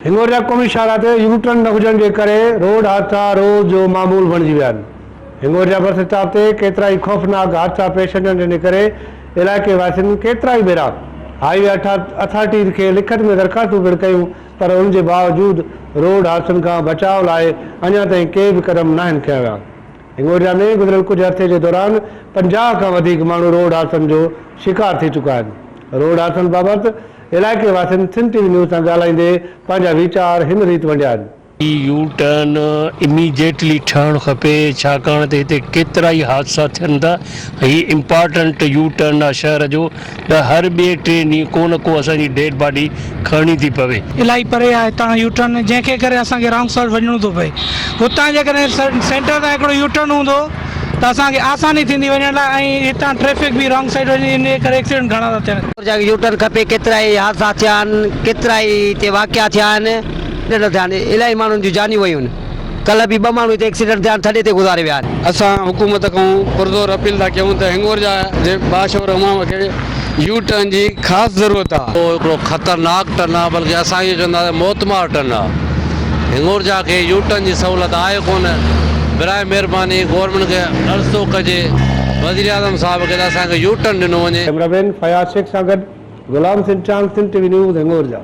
هنڱورجا قومي شاهراهه تي يوٽرن نه هجڻ جي ڪري روڊ حادثا روز جو معمول بڻجي ويا آهن. هنڱورجا بس اسٽاپ تي ڪيترائي خوفناڪ حادثا پيش اچڻ جي ڪري علائقي واسين ڪيترائي ڀيرا هاء وي اٿارٽيز کي لکت ۾ درخواستون پڻ ڪيون پر ان جي باوجود روڊ حادثن کان بچاء لاء اڃا تائين ڪي به قدم ناهن کنيا ويا. هنڱورجا ۾ گذريل ڪجهه عرصي جي دوران 50 کان وڌيڪ ماڻهو روڊ حادثن جو شڪار ٿي چڪا آهن. روڊ حادثن بابت علائقي واسين سنڌ ٽي وي نيوز سان ڳالهائيندي پنهنجا ويچار هن ريت ونڊيا آهن. هي يو ٽرن اميڊيٽلي ٺهڻ کپي ڇاڪاڻ ته هتي ڪيترائي حادثا ٿين ٿا هي امپارٽنٽ يو ٽرن آ شهر جو ته هر ٻئي ٽئين ڏينهن ڪو نه ڪو اسان جي ڊيڊ باڊي کڻڻي ٿي پوي. الاهي پري آهي هتان يو ٽرن جنهن کي ڪري اسان کي رانگ سائيڊ وڃڻو ٿو پئي هتان جيڪڏهن سينٽر تان هڪڙو يو ٽرن هوندو ته اسان کي آساني ٿيندي وڃڻ لاء ۽ هتان ٽريفڪ به رانگ سائيڊ وڃي ان جي ڪري ايڪسيڊنٽ گهڻا ٿا ٿين. جا کي يو ٽرن کپي ڪيترائي حادثا ٿيا آهن ڪيترائي هتي واقعا ٿيا آهن ايڪسيڊنٽ ٿيا آهن الاهي ماڻهن جون جانيون ويون آهن ڪلهه به ٻه ماڻهو هتي ايڪسيڊنٽ ٿيا آهن ٿڏي تي گذاري ويا آهن. اسان حڪومت کان پرزور اپيل ٿا ڪيون ته هنڱورجا جي باشعور عوام کي يو ٽرن جي خاص ضرورت آ. اهو هڪڙو خطرناڪ ٽرن آ بلڪه اسان اهو چونداسين موتمار ٽرن آ. هنڱورجا کي يو ٽرن جي سهولت آهي ڪونه. براء مهرباني گورنمينٽ کي عرض ٿو ڪجي وزيراعظم صاحب کي ته اسان کي يو ٽرن ڏنو وڃي. ڪئميرا مين فياض شيخ سان گڏ Ghulam Hussain Chang Sindh T V news Hingorja.